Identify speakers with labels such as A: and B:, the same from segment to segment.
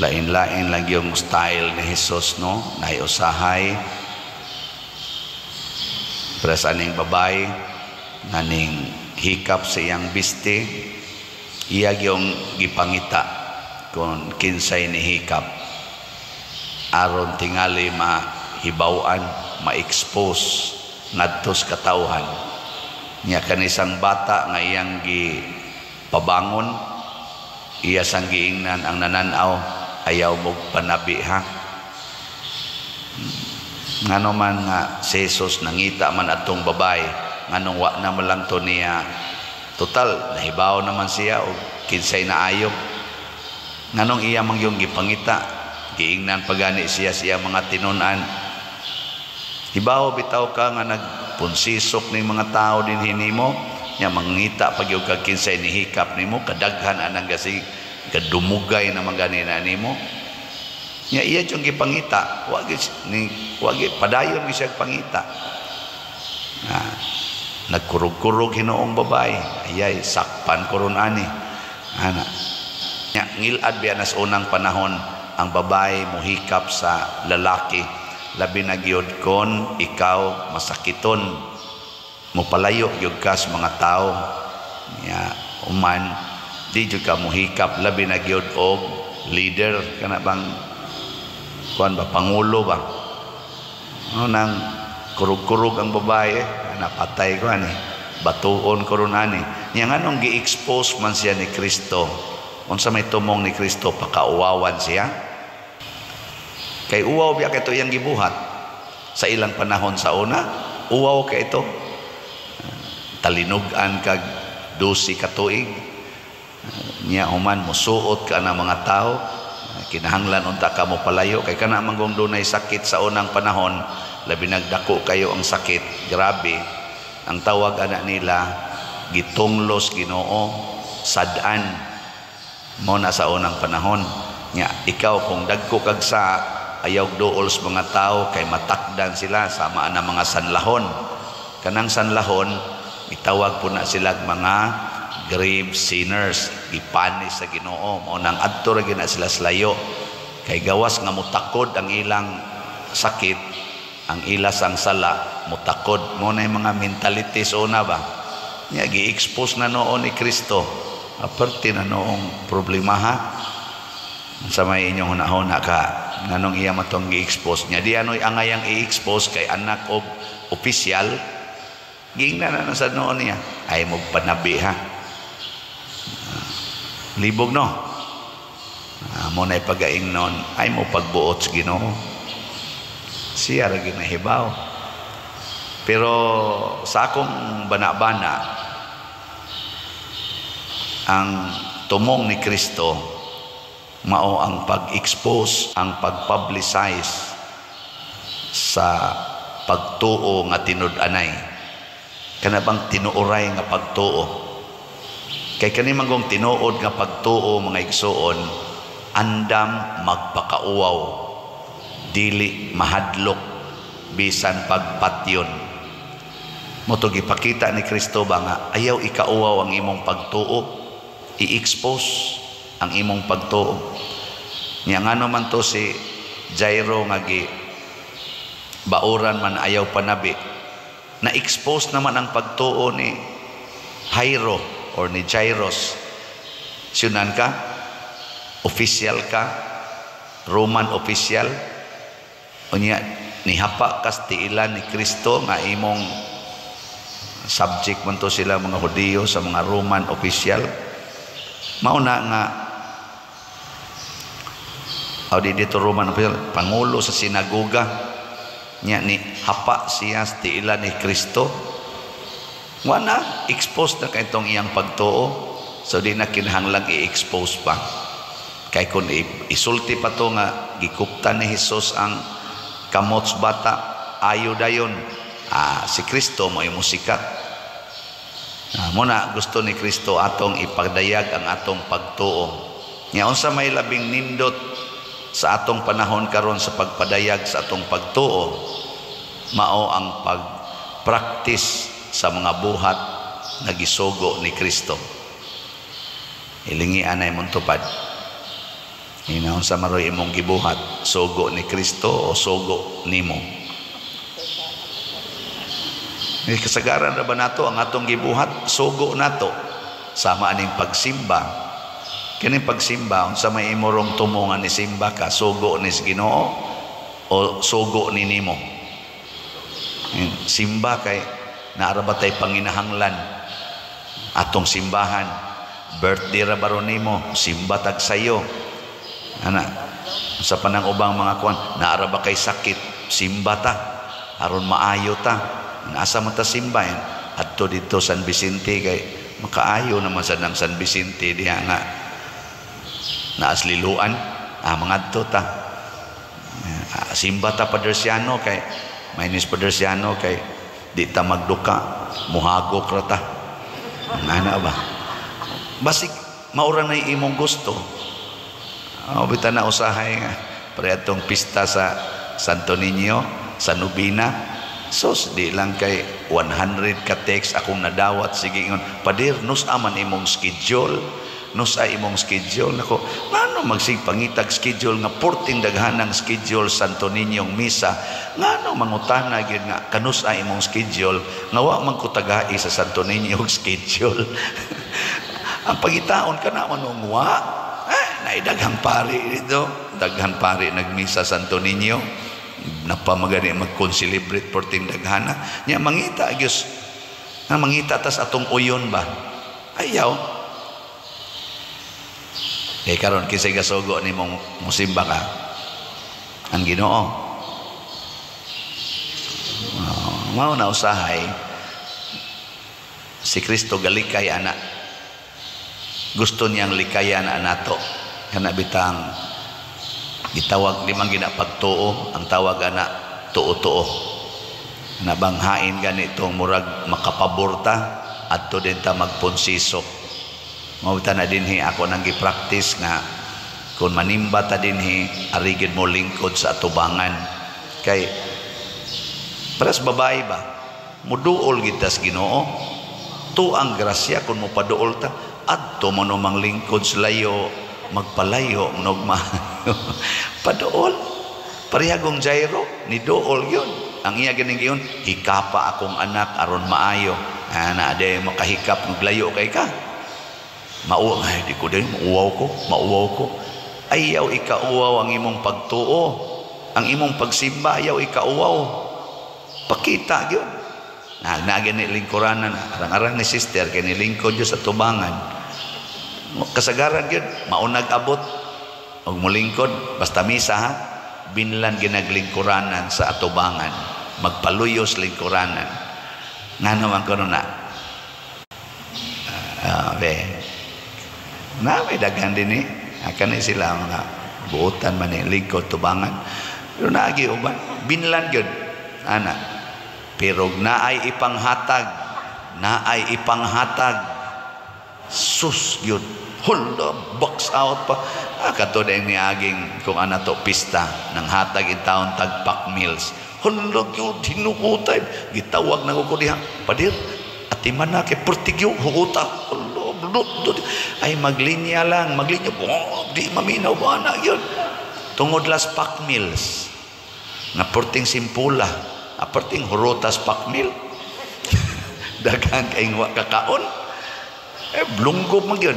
A: Lain-lain lang yung style ni Jesus, no? Naay usahay para sa aning babae naning hikap sa iyang biste, iya yung gipangita kung kinsay ni hikap aron tingali mahibaw-an, ma-expose ngadto sa katawhan niya. Kanisang bata nga iyang gi pabangon, iya sang giingnan ang nananaw, "Ayaw mo panabi, ha." Ngano man nga si Jesus nangita man atong babae, nganong wa na man lang to niya? Total, nahibaw naman siya og kinsay naayo. Nganong iya man yung gipangita? Giingnan pagani siya siya mga tinun-an, "Hibaw bitaw ka nga nagpunsisok ning mga tao dinhi nimo nya mangita pag yung kag kinsay nihikap nimo, kadaghan anang gasi kadumugay na man gani na nimo." Nya iya yung gipangita, wa ni wa padayon gi siya pangita. Na nagkurog-kurog hinuong babae, "Ayay, sakpan ko ron ani." Ana. Nya ngilad biya nas unang panahon ang babae muhikap sa lalaki, labi na gyud kon ikaw masakiton, mopalayo gyud ka sa mga tao. Nya uman di jud ka muhikap, labi na gyud og leader kana bang kuan ba, pangulo ba, no? Nang kurug-kurug ang babae, "Napatay ko ani, batuon ko ron ani." Nya nganong gi-expose man siya ni Kristo? Unsa may tumong ni Kristo? Pakauwawan siya? Kay uwaw biya kay iyang gibuhat sa ilang panahon sa una. Uwaw kay ito, talinugan kag 12 ka tuig. Nya human musuot ka na mga tao, kinahanglan unta ka mo palayo kay kana manggong dunay sakit sa unang panahon, labi nagdako kayo ang sakit, grabe. Ang tawag ana nila, gitunglos Ginoo, sad-an mo na sa unang panahon. Nya ikaw kung dagko kag sa ayaw duol sa mga tao kay matakdan sila sama na mga sanlahon. Kanang sanlahon, itawag po na sila mga grave sinners, gipanis sa Ginoo. Mao nang adto ra gina sila sa layo kay gawas nga mutakod ang ilang sakit, ang ilas ang sala mutakod. Mo na yung mga mentality sa una ba. Nya gi-expose na noon ni Kristo, aparte na noong problema, ha. Sa may inyong hunahuna ka, nganong iya matong gi-expose niya? Di ano'y angayang i-expose kay anak og opisyal. Giingnan na sa noon niya, "Ay mo panabi, ha." Libog, no? Mo na pagaing noon, ay mo pagbuot sa Ginoo, siya ra ginahibaw. Pero sa akong bana-bana, ang tumong ni Kristo mao ang pag-expose, ang pag-publicize sa pagtuo nga tinud-anay, kana bang tinuoray nga pagtuo. Kay kani manggong tinuod nga pagtuo, mga igsuon, andam magpakauwaw, dili mahadlok bisan pagpatyon. Mo to gipakita ni Kristo ba nga ayaw ikauwaw ang imong pagtuo, i-expose ang imong pagtuo. Nya ngano man to si Jairo nga gi bauran man ayaw panabi, na-expose naman ang pagtuo ni Jairo or ni Jairus. Syunan ka, official ka, Roman official, unya nihapa kas tiilan ni Kristo nga imong subject man to sila mga Hudiyo sa mga Roman official. Mao na nga o di dito Roman official, pangulo sa sinagoga nya, ni hapa siya sa tiilan ni Kristo. Wala, expose na kay itong iyang pagtuo. So di na kinahanglang i-expose pa. Kay kung isulti pa to nga gikuptan ni Jesus ang kamot sa bata, ayo dayon. Si Kristo mo musikat. Muna gusto ni Kristo atong ipadayag ang atong pagtuo. Nya unsa may labing nindot sa atong panahon karon sa pagpadayag sa atong pagtuo? Mao ang pag-practice sa mga buhat na gisugo ni Kristo. Ilingi anay mong tupad. Inaon sa maroy imong gibuhat, sugo ni Kristo o sugo nimo? May kasagaran ra ba nato ang atong gibuhat, sugo nato? Sama aning pagsimba. Kining pagsimba, unsa may imorong tumo nga nisimba ka, sugo ni Ginoo o sugo ni nimo? Simba kay naara ba tay panginahanglan atong simbahan? Birthday ra baron nimo, simba tag sayo. Ana, sa panang ubang mga kuan, naara ba kay sakit, simba ta aron maayo ta. Asa man ta simba yan? Adto dito San Vicente kay makaayo naman sa nang San Vicente diha nga naas liluan, mangadto ta. Simba ta Padersiano kay mainis Padersiano kay di ta magduka, muhagok ra ta. Ana ba? Basig maura na imong gusto. Bita na usahay nga pre atong pista sa Santo Niño, sa Nubina. Sos, di lang kay 100 ka text akong nadawat, sige ingon, "Pader, nus-a man imong schedule? Nus-a imong schedule?" Nako, ngano magsig pangitag schedule nga porting daghanang schedule Santo Niñong misa? Ngano mangutana gyud nga kanus-a imong schedule nga wa man ko tagai sa Santo Niño og schedule? Ang pagitaon ka na manong wa naidaghang pari dito, daghan pari nagmisa Santo Niño, napamagani mag-concelebrate porting daghana nya. Mangita gyud nga mangita tas atong uyon ba, ayaw. Kay karon, kinsay gasugo nimong musimba ka? Ang Ginoo. Mao na usahay si Kristo galikay ana, gusto niyang likayan anato. Kana bitang gitawag di man gina pagtuo, ang tawag ana tuo-tuo. Na bang hain ganitong murag makapaborta, adto din ta magponsiso. Mao ta na dinhi ako nang gi-practice nga kung manimba ta dinhi, arigid mo lingkod sa atubangan. Kay paras babae ba, muduol gid tas Ginoo tuang grasya kung mopaduol ta. Adto mo no manglingkod sa layo, magpalayo nog paduol. Parehagong Jairo, ni duol yun. Ang iya ganing giyon, "Hikapa akong anak aron maayo." Ana ade makahikap ng layo kay ka. Mauwaw, ay di ko din, mauwaw ko, mauwaw ko. Ayaw ikauwaw ang imong pagtuo, ang imong pagsimba, ayaw ikauwaw. Pakita gyud. Na gani lingkuranan, arang-arang ni sister kay nilingkod sa tubangan. Kasagaran gyud maunag abot og molingkod basta misa ha, binlan ginaglingkuranan sa atubangan, magpaluyos lingkuranan. Ngano man kuno na? Be. Na may daghan din eh. Akan ni sila mga buotan man ni lingkod tubangan. Pero naagi uban, binlan gyud ana. Pero naay ipanghatag, naay ipanghatag. Sus gyud. Hala, box out pa. Kato na niaging kung ana to pista ng hatag in taon tag pack meals. Hala gyud, hinukutay. Gitawag na ko diha. "Padir, atiman na kay portigyo hukuta." Hala, blot, blot. Ay maglinya lang, maglinya. Oh, di maminaw ba na yun? Tungod las pack meals. Nga porting simpula, aperting hurutas pack meal. Daghan kay wa kakaon. Eh, blunggob man gyud.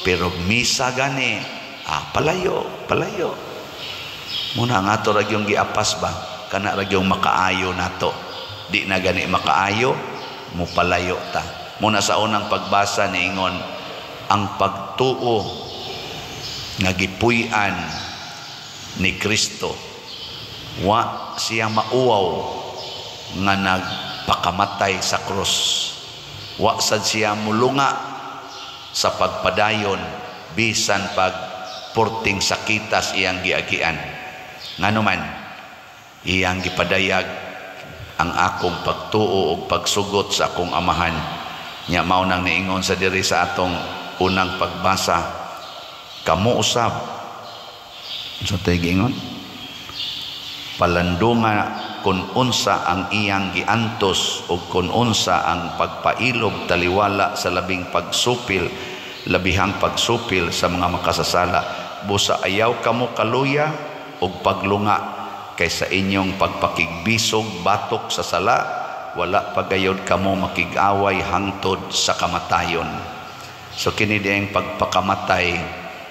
A: Pero misa gani, palayo, palayo. Muna ang ato ra gyung giapas ba, kana ra gyung makaayo nato. Di na gani makaayo, mupalayo ta. Muna sa unang pagbasa niingon, ang pagtuo nga gipuy-an ni Kristo, wa siya mauwaw nga nagpakamatay sa krus. Wa sad siya mulunga sa pagpadayon bisan pag porting sakitas iyang giagian. Ngano man iyang gipadayag ang akong pagtuo ug pagsugot sa akong amahan. Nya mao nang niingon sa diri sa atong unang pagbasa, kamo usab sa tay giingon, palandunga kun unsa ang iyang giantos o kun unsa ang pagpailob taliwala sa labing pagsupil, labihang pagsupil sa mga makasasala. Busa ayaw kamo kaluya og paglunga, kay sa inyong pagpakigbisog batok sa sala, wala pa gayod kamo makig-away hangtod sa kamatayon. So kini diyang pagpakamatay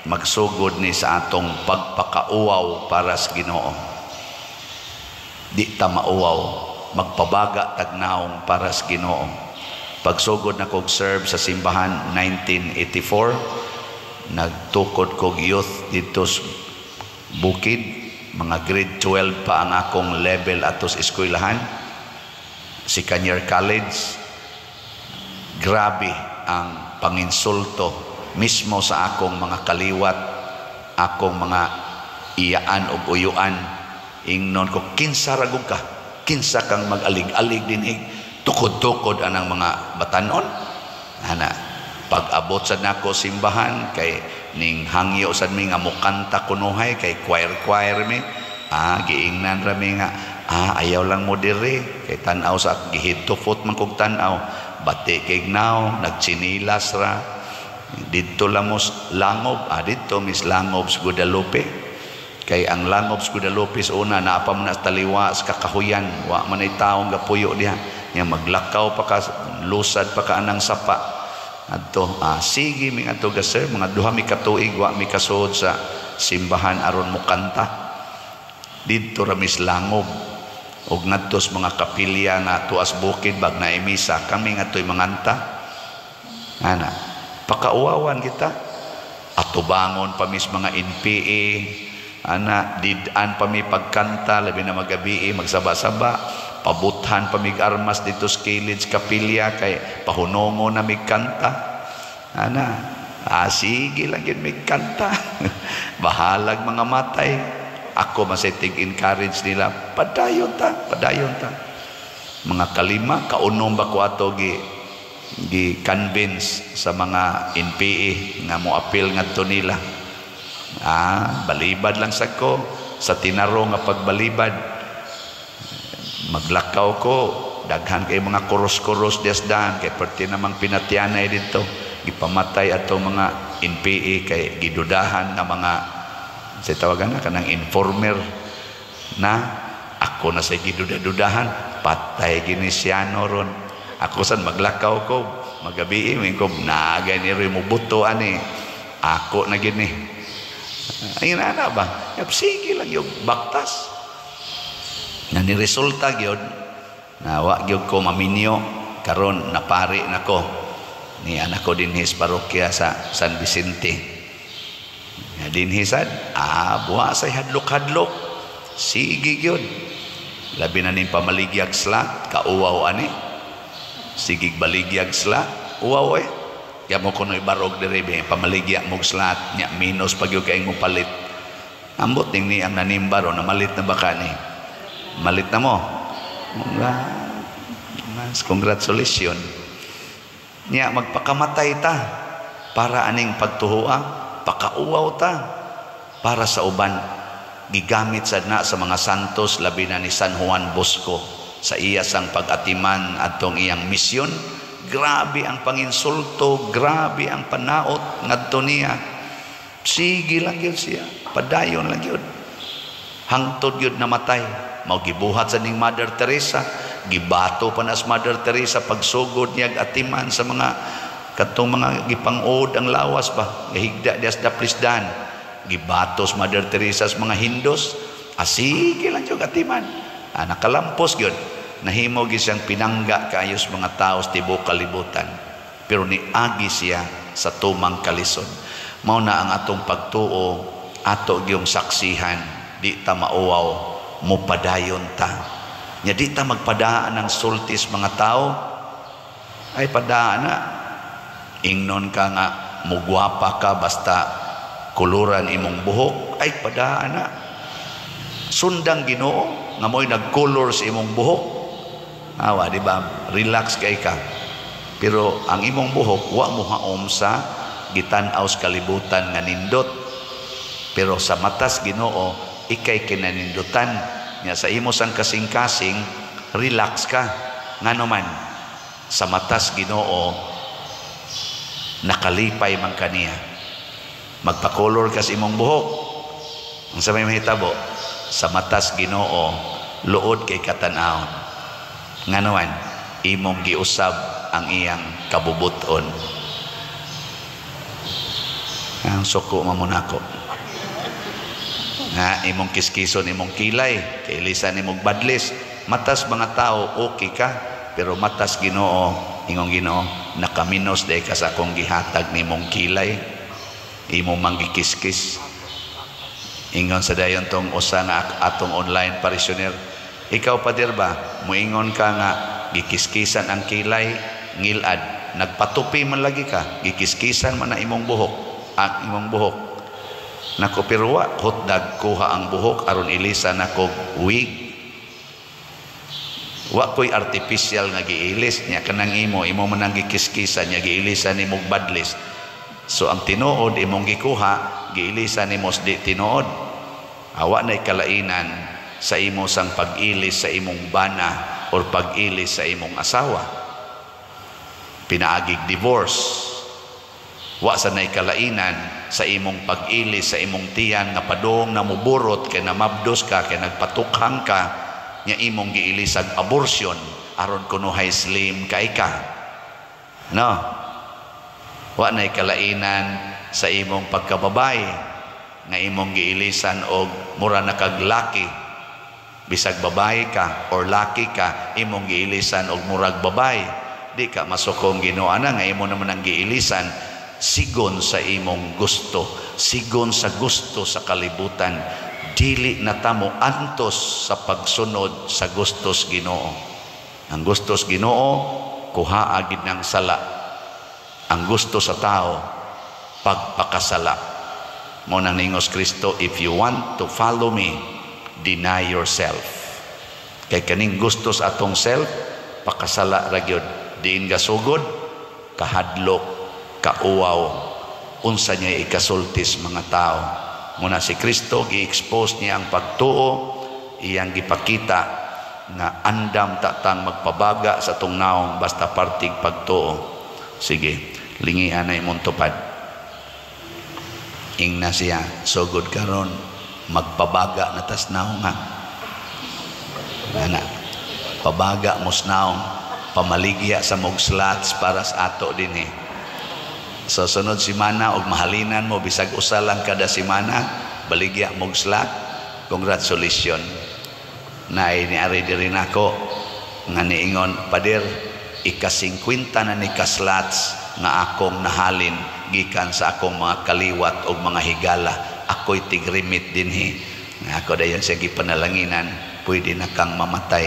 A: magsugod ni sa atong pagpakauwaw para sa Ginoo. Di ta mauwaw, magpabaga tagnaong para sa Ginoo. Pagsugod na kog serve sa simbahan 1984, nagtukod kog youth dito sa bukid, mga grade 12 pa ang akong level ato sa eskwelahan, second year college. Grabe ang panginsulto mismo sa akong mga kaliwat, akong mga iyaan o uyuan. Ingnon ko, "Kinsa ra ka? Kinsa kang mag-alig-alig dinhi? Tukod-tukod anang mga batanon." Ana, pag-abot sa nako simbahan, kay ning hangyo sad mi nga mukanta kunuhay, kay choir-choir mi. Giingnan ra mi nga, "Ayaw lang mo diri," kay tan-aw sa gi-head to foot man kog tan-aw, bati kay naw, nagtsinilas ra. Didto lang mo langob, didto mis langob sa Guadalupe. Kay ang langob sa Guadalupe sa una, naa pa man na sa taliwa sa kakahuyan, wa man ay taong gapuyo diha. Nya maglakaw pa ka, lusad pa ka anang sapa. Adto, sige mi adto ga sir, mga 2 mi ka tuig wa mi kasuod sa simbahan aron mo kanta. Didto ra mis langob. Og ngadto sa mga kapilya nga tuas bukid bag na misa kami ngatoy manganta. Ana, pakauwawan kita. Atubangon pa mis mga NPA, ana, did-an pa mi pagkanta, labi na magabi, magsaba-saba, pabuthan pa mig armas dito sa kilid sa kapilya kay pahunongo na mig kanta. Ana, sige lang yun mig kanta. Bahalag mga matay. Ako masay encourage nila, "Padayon ta, padayon ta." Mga kalima, kaunom ba ko ato gi convince sa mga NPA nga mo appeal ngadto nila. Balibad lang sa ko sa tinaro nga pagbalibad. Maglakaw ko, daghan kay mga kuros-kuros dias daan kay perti namang pinatyanay dito. Gipamatay ato mga NPA kay gidudahan nga mga sa tawagan na kanang informer na ako na sa giduda-dudahan, patay gini siyano ron. Ako san maglakaw ko magabi ko naagay ni mo buto ani ako na gini. Ay na ba? Yap, sige lang yung baktas. Na ni resulta gyud na wa gyud ko maminyo, karon napari nako ni anak ko dinhi sa parokya sa San Vicente. Nga dinhi sad, buwa say hadlok-hadlok. Sige gyud. Labi na ning pamaligyag sla, kauwaw ani. Sige baligyag sla, uwaw eh. Kaya mo kuno'y barog diri be, pamaligya mog slat, nya minus pag yung kay mo palit. Ambot ning ni ang nanimbaro, namalit na ba ka ni? Malit na mo? Mas congratulations. Nya magpakamatay ta para aning pagtuhua, pakauwaw ta para sa uban. Gigamit sad na sa mga santos, labi na ni San Juan Bosco sa iya sang pag-atiman atong iyang misyon. Grabe ang panginsulto, grabe ang panaot ngadto niya. Sige lang gyud siya, padayon lang gyud. Hangtod gyud namatay. Mao gibuhat sa ning Mother Teresa, gibato pa na sa Mother Teresa pagsugod niya atiman sa mga katong mga gipang-uod ang lawas ba, gahigda dias daplisdan. Gibatos Mother Teresa sa mga Hindos, asige lang gyud atiman. Nakalampos gyud. Nahimo gyud siyang pinangga kaayo sa mga tao sa tibuok kalibutan. Pero niagi siya sa tumang kalisod. Mao na ang atong pagtuo, ato gyung saksihan, di ta mauwaw, mupadayon ta. Nya di ta magpadaan ng sultis mga tao, ay padaan na. Ingnon ka nga mugwapa ka basta kuluran imong buhok, ay padaan na. Sundang Ginoo nga mo'y nagkulor sa imong buhok. Awa, di ba? Relax kay ka. Pero ang imong buhok wa mo haom sa gitan-aw sa kalibutan nga nindot. Pero sa matas Ginoo, ikay kinanindutan. Nya sa imo sang kasing-kasing, relax ka. Ngano man sa matas Ginoo, nakalipay man kaniya. Magpa-color ka sa imong buhok, unsa may mahitabo? Sa matas Ginoo, luod kay katan-awon. Nganoan imong giusab ang iyang kabubuton. Ang suko mo nako nga imong kiskison imong kilay, kay ilisan imong badlis. Matas mga tao, okay ka, pero matas Ginoo, ingong Ginoo, nakaminos day ka sa akong gihatag nimong kilay, imong manggikiskis. Ingon sa dayon tong usa nga atong online parishioner, "Ikaw, pader ba, muingon ka nga gikiskisan ang kilay, ngilad, nagpatupi man lagi ka, gikiskisan man na imong buhok, ang imong buhok." Nako, pero wa hotdog kuha ang buhok aron ilisan nako wig. Wa ko'y artificial nga giilis niya. Kanang imo, imo man ang gikiskisan niya, giilisan nimo badlis. So ang tinuod imong gikuha, giilisan nimo di tinuod. Awa nay kalainan sa imo sang pag-ilis sa imong bana or pag-ilis sa imong asawa, pinaagig divorce. Wa sa nay kalainan sa imong pag-ilis sa imong tiyan nga padong na muburot kay namabdos ka, kay nagpatukhang ka, nya imong giilisag abortion aron kunuhay slim kay ka, no? Wa nay kalainan sa imong pagkababay nga imong giilisan og mura na kag laki. Bisag babae ka or laki ka, imong giilisan og murag babae, di ka masukong Ginoo ana nga imo naman ang giilisan sigon sa imong gusto, sigon sa gusto sa kalibutan. Dili na tamo antos sa pagsunod sa gustos Ginoo. Ang gustos Ginoo, kuha agid ng sala. Ang gusto sa tao, pagpakasala. Mo nang ningos Kristo, "If you want to follow me, deny yourself." Kay kaning gusto sa atong self, pakasala ra gyud. Diin gasugod, kahadlok, kauwaw, unsa niya ikasultis mga tao. Muna si Kristo, gi-expose niya ang pagtuo, iyang gipakita nga andam tatang magpabaga sa tong naong basta partig pagtuo. Sige, lingian na imong tupad. Ingna siya, "Sugod karon magpabaga na tas naong ha." Ana, pabaga mos naong, pamaligya sa mog slots para sa ato dinhi. So sunod simana og mahalinan mo bisag usa lang kada simana, baligya mog slot, congratulations. Naay ni ari diri nako nga niingon, "Pader, ika-50 na ni ka slots nga akong nahalin gikan sa akong mga kaliwat og mga higala. Ako'y tigrimit dinhi." Ako dayon siya gipanalanginan, "Pwede na kang mamatay."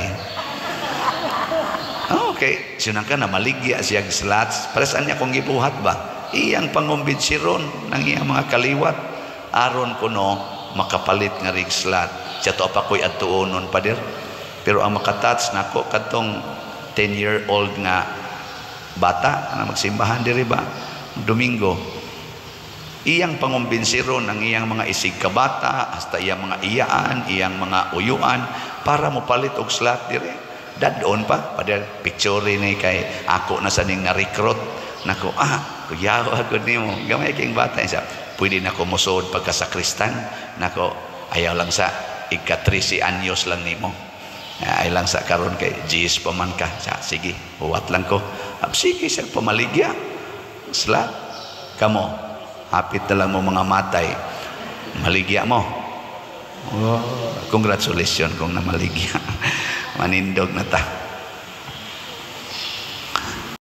A: Okay, sinang ka na maligya siya slots. Para saan niya kung gibuhat ba? Iyang pangumbinsiron ng iyang mga kaliwat aron kuno makapalit nga rig slot. Siya to pa ko'y adtuonon, pader. Pero ang makatouch nako kadtong 10-year-old nga bata na magsimbahan diri ba Domingo. Iyang pangumbinsiron ang iyang mga isig kabata hasta iyang mga iyaan, iyang mga uyuan para mopalit og slot diri. Dadon pa, "Pader, picture ni kay ako na sa ning na-recruit nako." "Ah, kuyaw agad nimo, gamay king bata siya. Pwede na ko mosuod pagka sakristan nako." "Ayaw lang sa ika 13 anyos lang nimo. Ay lang sa karon kay GS pa man ka sa." "Sige, huwat lang ko." Sige siya pamaligya slot. Kamo, hapit na lang mo mga matay, maligya mo. Oh, congratulations kung namaligya. Manindog na ta.